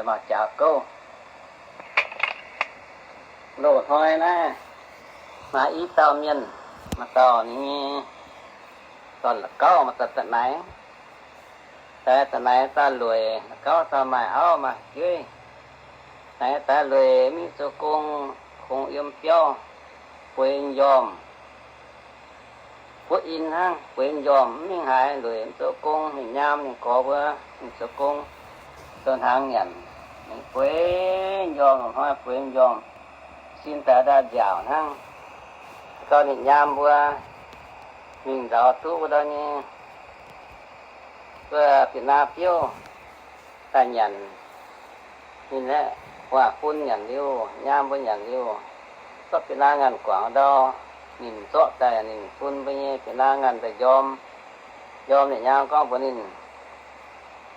Maaih jaax gouv. Loz-hnoi naaiv maaih i dauh mienh, maaih dauh ninh nyei dorn la'gauv maaih dauh da'naix. Daaih da'naix daaih lueic, la'gauv daaih maaih auv maaih jueiv. Daaih daaih lueic mingh zoux gong, kungx yiem biauv bueix m'njormh. Buov in hnangv, bueix m'njormh mv mingh haaix, lueic mv zoux gong. Ninh nyaam ninh gorx mbuo mingh zoux gong, zoux hnaangx nyanc. Ninh bueix m'njormh, longc hnoi bueix m'njormh, sin daaih ndau nziaauc hnangv. Gauh ninh nyaam mbuo mingh nzauz duqv wuov dauh nyei, wuov bieqc naa biouv daaih nyanc. Ninh aeqv, waac bun nyanc liuz, nyaam mbuo nyanc liuz, zorqv bieqc naa nganh guangc ndau, ninh zorqv daaih ninh bun mbuo nyei bieqc naa nganh daaih njorm. Njorm ninh nyaam gorngv mbuox ninh,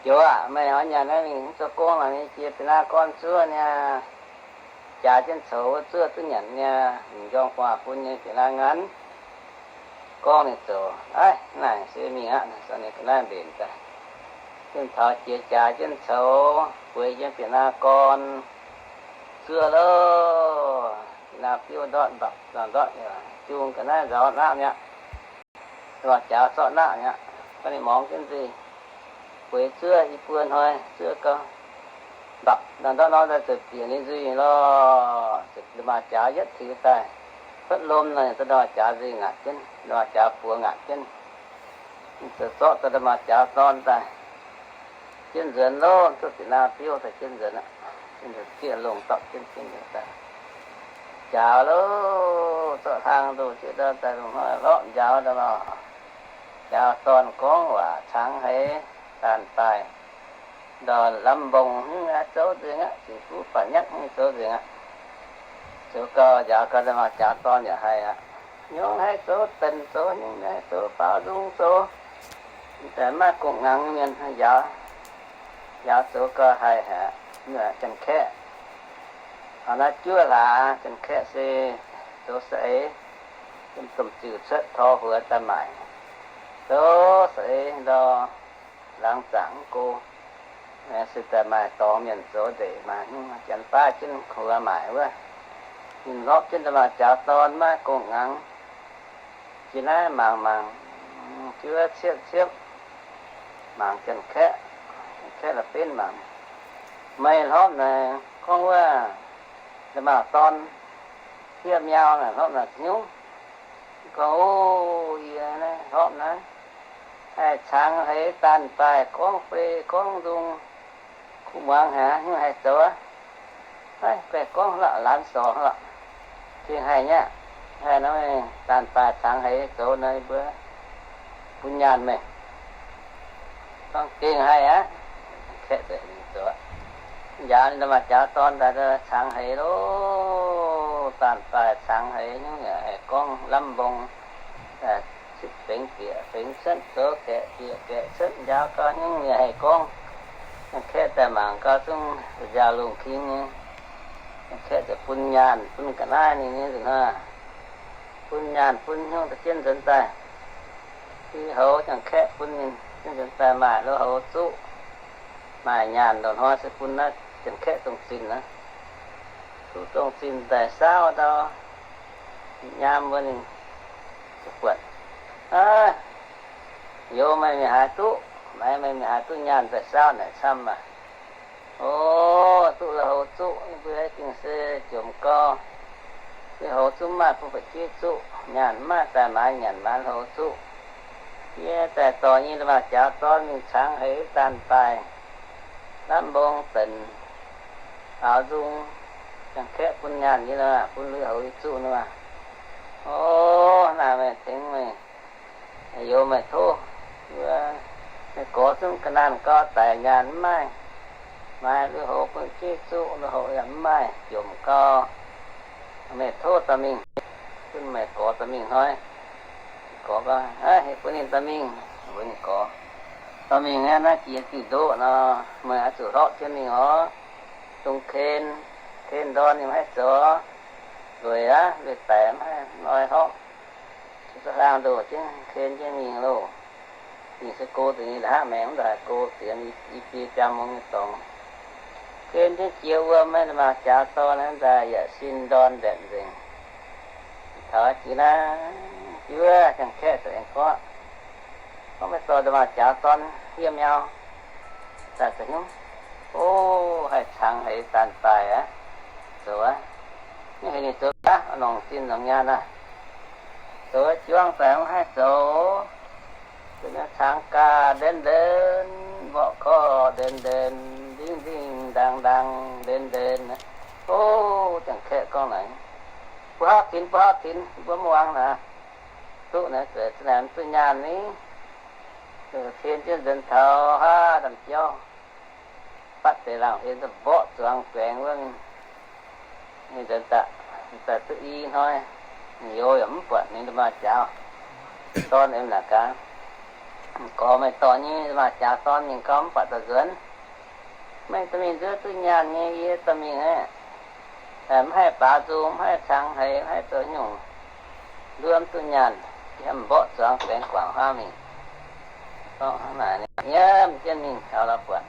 Joux aac, meih oix nyanc naaiv mingh mv zoux gong lorqc, ninh jiex bieqc naa gorn zuov niaa, jaax jienv coux wuov zuov duqv nyanc niaa. Ninh njorm waac bun nyei bieqc naa nganh gorngv ninh zoux, Aiv, naaic se mingh aqv. Ninh ga'naaiv mbenc daaih, ninh taux jiex jaax jienv coux, bueix jienv bieqc naa gorn zuov loh. Bieqc naa biouv ndortv mbapc ndortv, jung ga'naaiv nzauz naqv mi'aqv. Maaih jaax zorqv naqv mi'aqv. Ga'naaiv morngx jienv nzuih, bueix zuov i buo hnoi, zuov gau, mbapc ndortv nor daaih ziouc bieqc ninh nzuih lorh. Maaih jaax yietv tiux daaih, cuotv lomh nor, maaih jaax nzuih ngaatc jienv, maaih jaax buoz ngaatc jienv. Ninh ziouc zorqv daaih maaih jaax dorn daaih jienv nzuonx loh, duqv bieqc naa biouv daaih jienv nzuonx aqv. Jienv nzuonx zieqv longh dorh jienv jienv nzuonx daaih. Njaaux loh, zorqv hlang ndoh jienv ndau daaih longc hnoi lorqc njaaux ndau lorh. Njaaux dorn gorngv waac cangx heix daanh daaih, ndau lamh mbong hnangv naaiv zouv nzengc aqv, ziqc fuv baac nyatv hnangv naaiv zouv nzengc aqv. Zoux gau njaaux gau, maaih jaax dorn yaac haih aqv. Nyungc haih zoux denc zoux, nyungc haih zoux baaux nzung zoux, daaih maiv gong-ngangx mienh njaaux. Njaaux zoux gau haih haic. Janx-kaeqv, taux naaiv juov hlaax, janx-kaeqv se zoux saeng-eix, domh ziuc cuotv tor huox daaih maaic, zoux saeng-eix ndau laangz zaangc mv go, se daaih maaih dorngx mienh zoux ndeic maaic, janx baav jienv huox maaic wuov. Ninh hlorpv jienv da'maauh jaax dorn maiv gong-ngangx. Jiex naaiv mangc mangc, juov ciepv ciepv, mangc janx-kaeqv. Janx-kaeqv la'benv mangc, meih hlorpv naaic gorngv wuov da'maauh dorn, yie miau naaic hlorpv naaic nyungc. Gorngv, O, yie naaiv hlorpv naaiv haih cangx heix daanh daaih gorngv fei gorngv nzung, kuv muangx haic, nyungc haih zoux aqv. Naaiv baeqc gorngv lorqc, laanh sorc lorqc, gengh haih nyei aqv. Haih nor, daanh daaih cangx heix zoux nor, yie mbuo bun nyaanh meih. Gorngv gengh haih aqv. Kaeqv zoux, njaaux ninh da'maauh jaax dorn daaih cangx heix loh, daanh daaih cangx heix nyungc yaac haih gorngv lamh mbong, fengx bieqc fengx cuotv, zoux gaeqv bieqc gaeqv cuotv, njaaux gau nyungc yaac haih gorngv. Janx-kaeqv daaih mangc gau zungv nziaaux lungh king nyei. Janx-kaeqv ziouc bun nyaanh bun ga'naaiv ninh nyei nzunc hnangv, bun nyaanh bun hnyouv daaih jienv nzuonx daaih. Lui-houx janx-kaeqv bun ninh jienv nzuonx daaih maaih lui-houx zuqv, maaih nyaanh loz-hnoi se bun naaiv janx-kaeqv dongh zinh aqv. Zuqv dongh zinh daaih saauv ndau, nyaam mbuo ninh buatc, Aav, youz meih mingh haaix duqv, meih mingh haaix duqv nyaanh daaih saauv naaic camv aac? O, duqv lui-houx zuqv, yie mbuo gengh se jomc gau. Lui-houx zungv maaih, bun fu'jueiv zuqv, nyaanh mv maaih, daaih maaiz nyanc maaiz lui-houx zuqv. Yie daaih dorh yie nyei da'maauh jaax dorn mingh cangx heix daanh daaih, lamh mbong denc, aaux nzung, janx-kaeqv bun nyaanh yie nor, bun lui-houx yie zuqv nor. O, naaic meih tengx meih youz meih tov, meih gorx zungv ga'naanh gau, daic nyaanh mv maaih, maaiz lui-houx bun fu'jueiv zuqv, lui-houx yaac mv maaih, jomc gau. Meih tov dorh mingh, bun meih gorx dorh mingh hnoi. Gorx gorngv, Aav, bun ninh dorh mingh. Mbuox ninh gorx, Dorh mingh aqv, naaiv jiex diuh ndoqv nor, meih oix zuqc hlorpv jienv mingh oc. Dongh ken, ken ndorn ninh maiv haih zoux. Lueic aqv, lueic daic maiv haih, mv oix hlorpv. Zuqc hlaang ndoh jienv ken jienv mingh loh. Mingh se go deix nyei, ndongc haav maengx mv ndongc haaix go deix, i biei biaa mong nyei dorngx. Gen jienv jiex wuom, maiv maaih jaax dorn naaiv daaih yaac sin ndorn mbaeqc nzengc. Taux jiex naaiv, juov Ziangh Kaeqv daaih aengx gorngv, gorngv, Meih dorh da'maauh jaax dorn yiem mi'aqv. Daaih zoux hnyouv, o, haih cangx haiz daanh daaih aqv. Zoux aqv. Mv heuc ninh zoux gaax, longc zinh longc nyaanh aqv. Zoux juangv daaih mv haih zoux. Zoux nyei cangx gaax, ndenv ndenv, mborqv korv ndenv ndenv, nzingv nzingh ndaang ndaang ndenv ndenv. O, Ziangh Kaeqv gorngv naaic, Mbuo haav tinx, mbuo haav tinx, mbuo mv muangx naaic. Duqv naaic, zuqc naaic mv duqv nyaanh ni. Tien jienv nzuonx taux haav ndaamv-jauv, fatv deix laangh hlen, mborqv zuangx guaengx wuov mingh. Ninh nzuonx daaih, daaih duqv i hnoi, ninh youz yaac mv buatc ninh da'maauh jaax dorn. Em naaic gaax, Gorx, meih dorh nyei da'maauh jaax dorn mingh gau, mv buatc daaih nzuonx. Meih dorh mingh nzuonx duqv nyaanh nyei, yie dorh mingh aeqv, mv haih baaux nzung, mv haih cangx haiz, mv haih zoux nyungc, nduov mv duqv nyaanh, yie mborqv zuangx guaengx guangc haav mingh. Gorngv hnangv naaic, nyiemv jienv mingh taux la'buatc,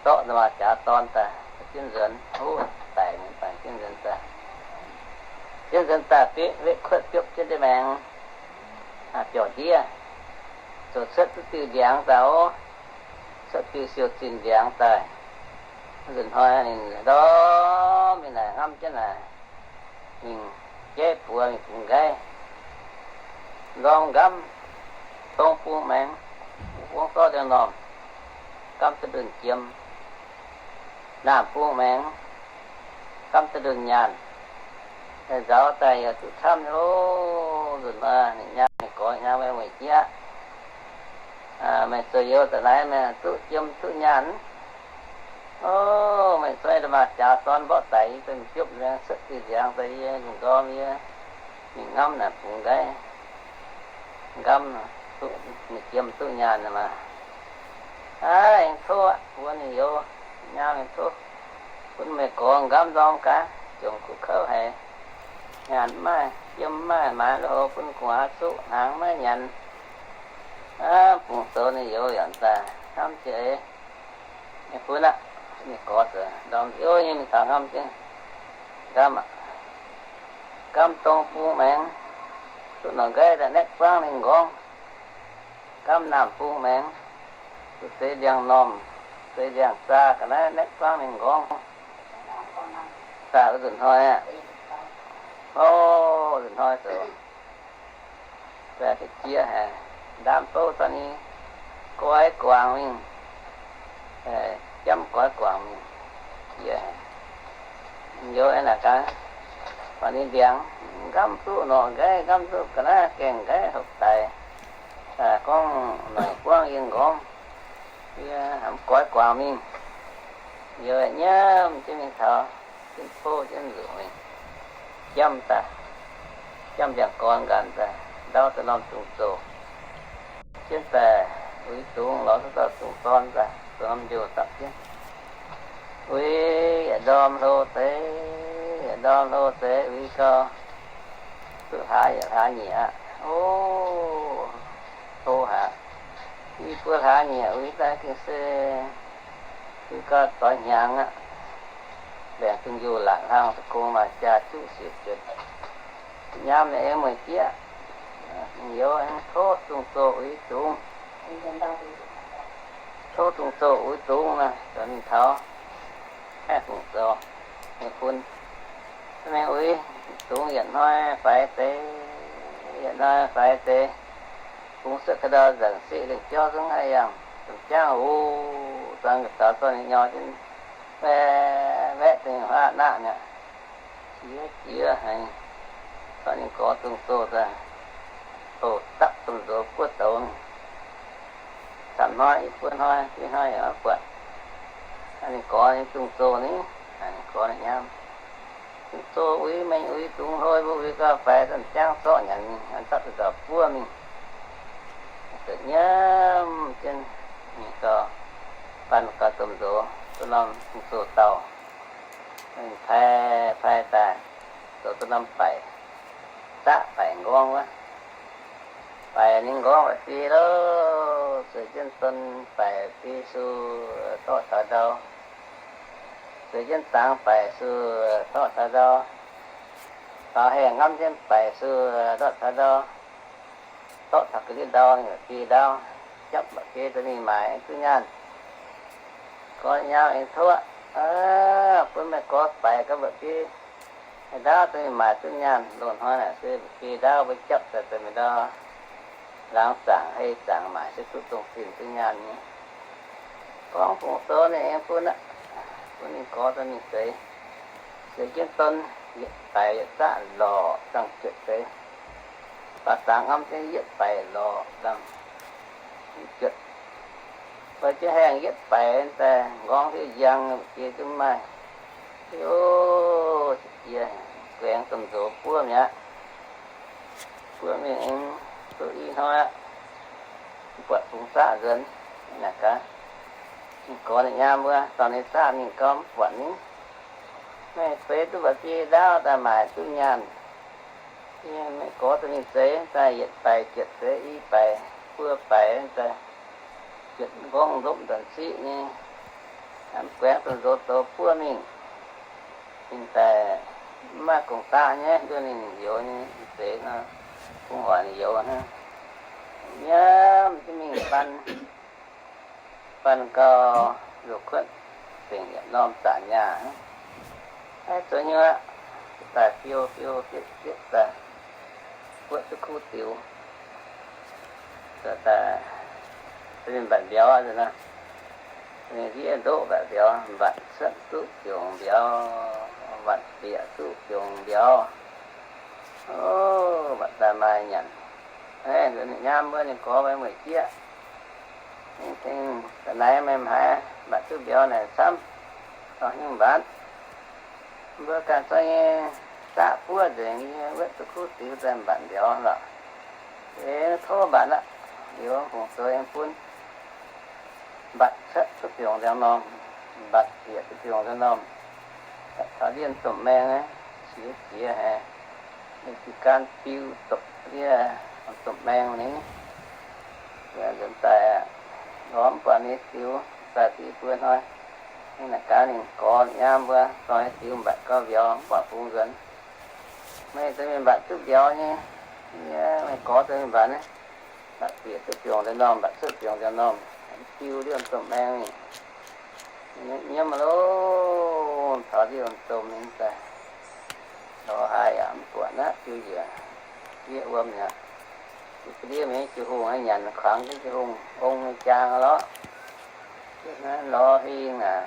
dorqv da'maauh jaax dorn daaih, jienv nzuonx, huv, daic mingh daaih jienv nzuonx daaih. Jienv nzuonx daaih, bieiv weqv kuotv biopv jienv ndiev maengx, biauv-ndiev, zoux cuotv duqv diuh ndiangx daaih oc. Cuotv diuh siou-zinh ndiangx daaih. Nzunc hnoi ninh ndorm mingh naaic, nqamv jienv naaic, mingh jaiv buoz mingh bungx nqaiv. Ndorm nqamv dong bung maengx, bung gorngv ndiangx-normh, nqamv da'ndunh jiem. Naamh bung maengx, nqamv da'ndunh nyaanh. Nzaaux daaih yaac duqv camv nyei loh. Nzunc hnoi ninh nyaam ninh gorx nyaam, Meih mueic jieqv, meih zoux youz daaih naaiv meih duqv jiem duqv nyaanh. O, meih zoux da'maauh jaax dorn mborqv daic, yie benx biopv nzuonx cuotv diuh ndiangx daaih, yie lungh ndorm yie mingh nqamv naaic bungx nqaiv, nqamv duqv jiem duqv nyaanh maah. Aav, aengx tov aqv, mbuox ninh youz, nyaam aengx tov, bun meih gorx nqamv ndorm gaax, jomc kuv kouv haic. Nyaanh mv maaih, jiem mv maaih, maaiz lui-houx bun gu'nguaaz zuqv, hnaangx maiv nyanc. Aav, bungx zoux ninh youz yaac daaih hnamv jiex eix, bun aqv. Ninh gorx zoux ndorm ziouv nyei mingh taux nqamv jienv, nqamv aqv, nqamv dong bung maengx, duqv norqc nqaiv daaih naetv buangv ninh nqorngv. Nqamv naamh bung maengx, duqv zeix ndiangx-normh, zeix ndiangx-zaa ga'naaiv naetv buangv ninh nqorngv. Daaih wuov nzunc hnoi aqv. O, nzunc hnoi zoux daaih jiex haic, ndaamv bouv zorqv ninh goix guangc mingh, jamv goix guangc mingh jiex haic. Youz aengx naaic gaax, buatc ninh ndiangx, nqamv duqv norqc nqaiv, nqamv duqv ga'naaiv gaengh nqaiv hopv daic, gorngv noic buangv yie nqorngv, yie hnamv goix guangc mingh. Youz nyiemv jienv mingh taux jienv bouv jienv nzuqc mingh, jamv daaih, jamv ndiangx-gorn nqanx daaih, ndau daaih norm zungh zoh jienv daaih, uix dungz lorz duqv dauh zungh dorn daaih, dongh norm njoh dapv jienv. Uix yietc ndorm hlo deix, yietc ndorm hlo deix, uix gau, duqv hlaax yietc hlaax nyeic aqv. O, hlo haic. I buo hlaax nyeic uix daaih gengh se uix gau doix hnyangx aqv. Mbaengx dunh yuh laatc hlang deic-bung maaih jaa juqv siec juotc. Nyaam ninh aengx mueic jieqv, youz aengx tov zungh zoh uix dungz. Tov zungh zoh uix dungz naaic, zoux ninh taux haih fungc zoux, ninh bun mengh uix dungz yietc hnoi faix deix, yietc hnoi faix deix. Bungx cuotv ga'ndau nzaengc siqv lengh jauv zungv haih yangh, zungv jangv wuov, zuangx ga'daux zorqv ninh nyor jienv, waeqv, waeqv deix huaav naqv mi'aqv. Jiex jiex haic, zorqv ninh gorx zungh zoh daaih, hoc dapv domh nzox buov douz. Camv hnoi, i buo hnoi, i hnoi yaac maiv buatc ninh gorx nyei zungh zoh ni. Ninh gorx nyei nyaam, zungh zoh uix mengh uix dungz hlo, mbuo uix gau faix, zanc jangv zorqv nyanc, dapv deix nzauc buov mingh. Ziouc nyiemv jienv mingh gau, baan gau domh nzox duqv norm zungh zoh dauh. Mingh pai pai daaih, zoux duqv norm baaic, zaqv baaic nqorngv wuov. Baaic ninh nqorngv baaic fih loh, zueiz jienv don baaic fih su, dorh taux ndau. Zeix jienv zangx baic suh ndortv taux ndau, faaux haengh ngamv jienv baic suh ndortv taux ndau, ndortv taux ga'ndiev ndau, ninh mbu'biei ndau, japv mbu'biei dorh mingh maaic duqv nyaanh. Gorx nyaanh aengx tov, bun meih gorx baic gaax mbu'biei, haaix ndau dorh mingh maaic duqv nyaanh. Loz-hnoi naaic se mbu'biei ndau mbuo japv daaih dorh mingh ndau, laangz zaangc hei zaangc maaic se duqv dongh zinh duqv nyaanh nyei. Gorngv fungc zoux ninh aengx bun aqv, bun ninh gorx dorh mingh zeix. Zeix jienv don yietc baic yietc zaqv lorqc dangh juotc deix. Baac zangx ngamv jienv yietv baic lorqc dangh juotc. Baac jienv haengh yietv baic daaih nqorngv hiuv njang, mbu'biei zungv maaih. Ov, jiex guaengx domh nzox buov mi'aqv. Buov mingh aengx duqv i hnoi aqv, mv buatc bungx zaqv nzuonx. Naaic gaax, ninh gorx ninh nyaam mbuo dorh ninh zaqv mingh gau, mv buatc ninh. Meih feix duqv mbu'biei ndaauv daaih maaic duqv nyaanh. Yie meih gorx dorh mingh zeix daaih yietc baic juotc deix, i baic buo baic daaih juotc nqorngv nzopv nzanc siqv nyei. Guaengx domh nzox zoux buov mingh, ninh daaih mv maaih gong-daqv nyei, nduov ninh youz nyei, zeix nor, bungx hoic ninh youz hnangv. Nyiemv jienv mingh ban, ban gau, nzuqc kuotv zengc yietc norm zaqc nyaah hnangv. Aav, zoux hnyouv aqv, daaih biou biou bietv bietv daaih, buoqv duqv kuv diux, daaih, mbatc mbiauz nor, ninh ndiev ndoqv mbatc mbiauz, mbatc cuotv duqv biongc mbiauz, mbatc bieqc duqv biongc mbiauz. Ov, mbatc daaih maaih nyanc. Nyaam mbuo ninh gorx meih mueic jieqv, ga'naaiv meih mv haiz mbatc duqv mbiauz naaic camv, dorh hnyouv mbatc. Mbuo ganh zorqv nyei zaqv buov nzengc, yie wuotv duqv kuv diux daaih mbatc mbiauz lorqc. Eix tov mbatc aqv. Liuz fungc zoux aengx bun mbatc cuotv duqv biongc ndiangx-normh, mbatc bieqc duqv biongc ndiangx-normh. Taux ndiev domh maeng naaiv qiex jiez haic, ninh jiez gan biu dopc ndiev domh maeng ni. Nzuonx daaih lorz mv buatc ninh diux daaih diqv buo hnoi. Ninh naaic gaax ninh gorx nyaam mbuo dorh diux mbatc gau mbiauz mv buatc bungx nzuonx. Meih dorh mingh mbatc duqv mbiauz nyei, meih gorx dorh mingh mbatc naaiv, mbatc bieqc duqv biongc ndiangx-normh, mbatc cuotv biongc ndiangx-normh, diu liemh domh maeng mingh. Nyiemv loh, taux liemh domh mingh daaih, lorz haaix yaac mv buatc naaiv diu njiec, ndiev wuom mi'aqv. Ga'ndiev mingh jiu-hungh nyanc kuangx jienv jiu-hungh ong nyei jaang lorqc. Naaiv lorz hingh naaic,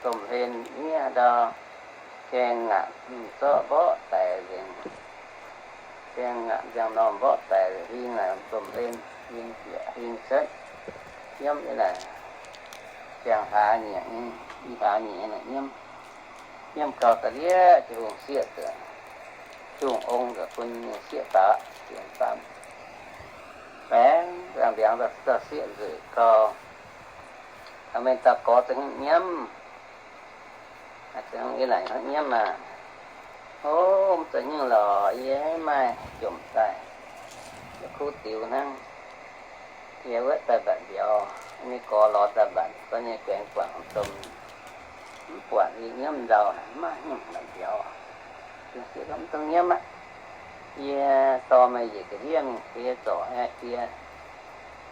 domh hlen miev ndau, gaengh ngaatc zorqv mborqv daic nzengc. Gaengh ngaatc ndiangx-normh mborqv daic hingh naaic, domh hlen hingh bieqc hingh cuotv. Nyiemv nyei naaic, ziangh hlaax nyieqc, i hlaax nyieqc nyei naaic nyiemv. Nyiemv gau da'lieqv jiu-hungh sieqv zuqc, jiu-hungh ong zuqc bun sieqv daaux, sieqv daaux. Baengx ziangh ndiangx dauh sieqv nzueic gau. Meih dauh gorx za'gengh nyiemv, za'gengh yie naaic hnangv nyiemv maah. O, mv zoux nyungc lorqc, yie maiv maaih jomc daaih, kuv diux hnangv. Yie wuov daaih mbatc mbiauz, ninh gorx lorz daaih mbatc, gorngv nyei guaengx guangc domh, mv buatc yie nyiemv nzauh, maiv nyungc mbatc mbiauz. Mv dungx nyiemv aqv. Yie dorh meih njiec ga'ndiev mingh, yie zorc aeqv, die,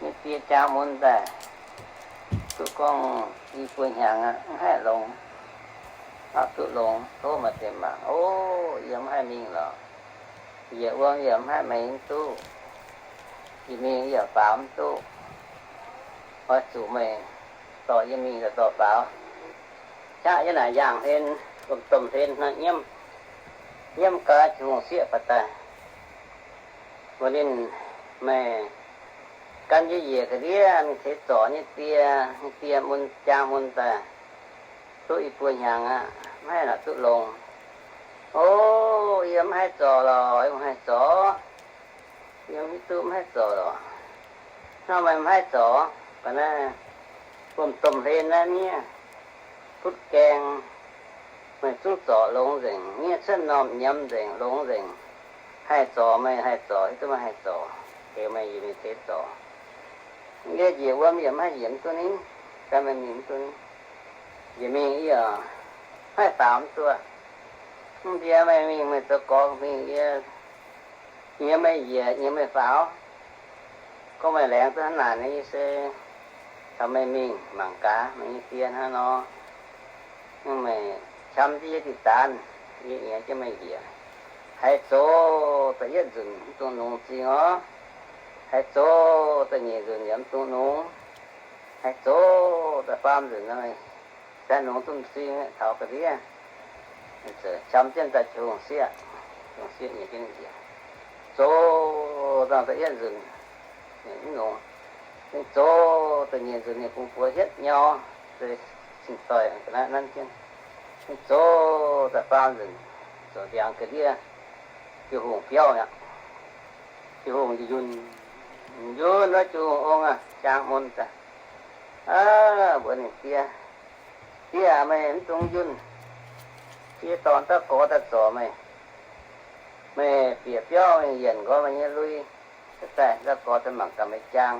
nyei die jaang mun daaih, duqv gorngv i buo hnyangx aqv, mv haih longx. Mv duqv longx, tov meih deix mangc. O, yie mv haih mingh lorqc. Njiec wuom yaac mv haih mingh duqv. Yie mingh yaac faaux mv duqv. Oix zuqc meih dorh yie mingh daaih dorh faaux. Qaqv yie naaic yangh hlen, domh hlen hnangv nyiemv. Nyiemv gau, jiu-hungh sieqv baac daaih. Mbuox ninh, meih gan yie njiec ga'ndiev mingh teix zorc nyei die, nyei die mun, jaang mun daaih, duqv i buo hnyangx aqv, mv haih lorqc duqv longx. O, yie mv haih zorc lorqc, yie mv haih zorc. Yie mv hiuv duqv mv haih zorc lorqc. Hnangv meih mv haih zorc, ga'naaiv wuom-domh hlen naaiv miev butv gaeng, meih zungv zorc longx nzengc, miev cuotv normh nyiemz nzengc, longx nzengc. Haih zorc meih haih zorc, hiuv duqv meih haih zorc, heuc meih yie mingh teix zorc. Yie njiec wuom yaac mv haih njiec mv duqv ni, gan meih mingh mv duqv ni. Njiec mingh yie oc, Maiv faaux mv duqv. Mv ndie meih mingh meih zoux gorx mingh, yie nyiex meih njiec, nyiex meih faaux. Gorngv meih laengz duqv hnangv naaic, yie se caux meih mingh mangc gaax meih nyei die hnangv nor. Meih qam jienv yie diqc daanz, yie nyiex jienv meih njiec. Haaix zoux da'yietv nzunc mv dungx nungx zingh orv. Haaix zoux da'nyeic nzunc yaac mv dungx nungx. Haaix zoux da'faam nzunc nor, se nungx duqv m'zing taux ga'ndiev. Qam jienv daaih Jung-Sieqv, Jung-Sieqv nyei jienv njiec. Zoux dangh da'yietv nzunc, mv nungx. Zoux da'nyeic nzunc ninh bungx buoz hietv nyau, se cing-doix ga'naaiv nanv jienv. Zoux da'faam nzunc, zoux ndiangx ga'ndiev, Jiu-Hungh biauv mi'aqv. Jiu-Hungh njunh, njunh wuov Jiu-Hungh ong aac, jaang mun daaih. Aav, mbuox ninh die, Die aac, meih mv dungx njunh. Yie dorh dauh gorx daaih zorc meih. Meih bieqc biauv mingh yienc nqoi meih nyei lui. Daaih dauh gorx daaih mangc gaax meih jaang.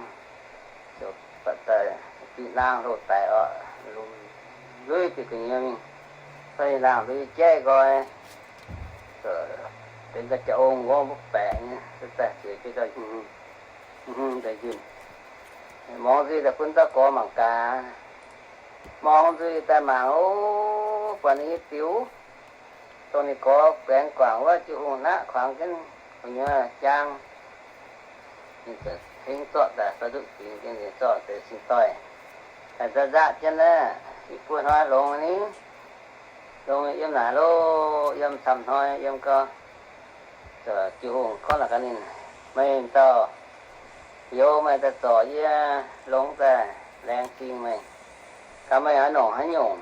Ziouc buatc daaih diqc laangh loz-daic orqc, lui bieqc gu'nyuoz mingh. Daaih laangh lui jaiv nqoi, benx daaih jaa-ong nqorngv mbuo baeqc nyei. Daaih ziouc jienv daaih hmz daaih njunh. Mungz nzuih daaih bun dauh gorx mangc gaax. Mungz nzuih daaih mangc, o, buatc ninh nyei diuc, dongh ninh gorx guaengx guangc wuov Jiu-Hungh naqv kuangx jienv gu'nyuoz jaang. Ninh hengx zorqv daaih, fai nduqv dingx jienv ninh zorqv deix cing-doix daaih nzaqv nzaqv jienv naaiv, i buo hnoi longx ni. Longx yiem naaic loh, yiem camv hnoi yiem gau. Jiu-Hungh gorngv naaic gaax ninh, meih dauh youz, meih daaih zorc yie longx daaih, laengz zingh meih. Gaax meih oix nongc haaix nyungc?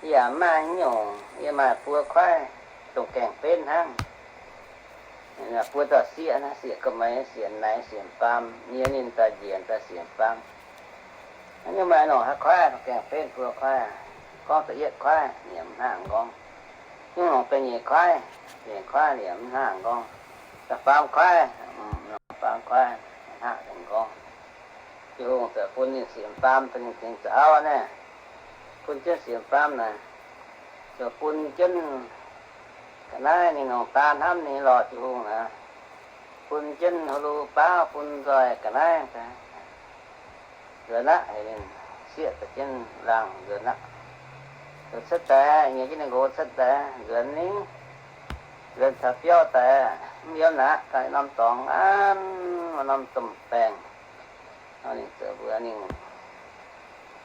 Yie yaac mv maaih haaix nyungc. Yie maaih buo kuaaiv, dongh gaengh benv hnangv. Buo dauh sieqv, sieqv ga'meix, sieqv naaiv, sieqv faam, yie ninh daaih njiec daaih sieqv faam. Nyungc maaih nongc haaix kuaaiv, gaengh benv buo kuaaiv, gorngv da'yietv kuaaiv yaac mv hnangv nqorngv. Nyungc nongc da'nyeic kuaaiv, nyeic kuaaiv yaac mv hnangv nqorngv. Da'faam kuaaiv, faam kuaaiv hnangv nqorngv. Tin-Hungh ziouc bun ninh sieqv faam, bun ninh tengx za'auv naaiv, bun jienv sieqv faam naaic, ziouc bun jienv ga'naaiv ninh nongc daan hnamv ninh lorz Tin-Hungh naaic, bun jienv hlo baauv, bun nzoih ga'naaiv. Nzuonx aqv, sieqv daaih jienv laangh nzuonx aqv. Cuotv daaih, nyiex jienv ninh nqox cuotv daaih, nzuonx ni, nzuonx taux biauv daaih, mv yiem naaic, ganh norm dorngx an, norm domh baengh. Ninh zoux mbuo ninh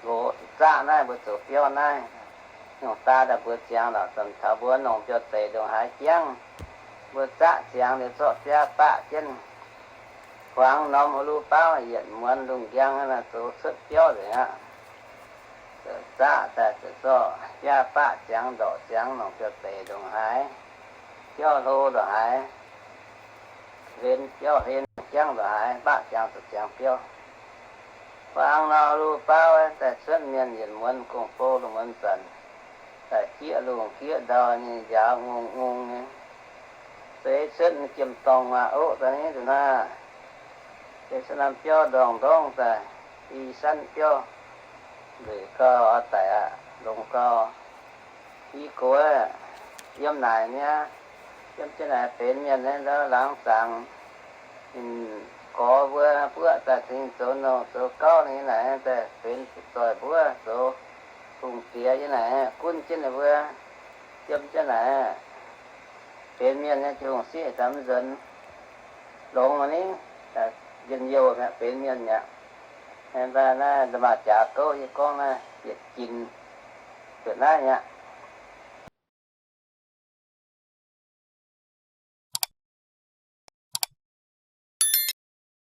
nqox zaqv naaiv, mbuo zoux biauv naaiv. Nongc daa daaih mbuo ziangx lorqc, zanc taux mbuo nongc biauv-deic ndongc haaix jangv, mbuo zaqv ziangx liuz zorqv biaav baqv jienv, huangx norm hlo baauv yietc muonz lungh njang, zoux cuotv biauv nzengc aqv. Zaqv daaih ziouc zorqv biaav baqv ziangx ndorqc ziangx nongc biauv-deic ndongc haaix, biauv hlo ndongc haaix, hlen biauv hlen jangv ndongc haaix, baqv ziangx zuqc ziangx biauv. Huangx norm hlo baauv daaih cuotv mienh yietc muonz gong-bou lungh muonz zanc, daaih jieqv lungh jieqv ndau nyei njaaux ngongh ngongh nyei. Zeix cuotv jiem-dorngh maaih oqv daaih nyei nzunc hnangv. Zeix cuotv norm biauv ndorngh ndorngv daaih, i sanv biauv nzueic gau, oix daic aqv, longx gau. I gox yiem naaic mi'aqv. Yiem jienv naaic benx mienh naaiv ndau laangz zaangc, ninh gorx mbuo buoqv daaih cingx zoux nouh zoux gauv nyei naaic, daaih benx fu'zoih mbuov zoux hungh diex nyei naaic, gunv jienv ninh mbuo yiem jienv naaic. Benx mienh nyei Tin-Hungh sieqv daaih mv nzuonx, longx ni, njien-youh mi'aqv, benx mienh mi'aqv. Naaiv maaih jaax gouv yie gorngv naaiv yietc ginc, yietc naaiv mi'aqv.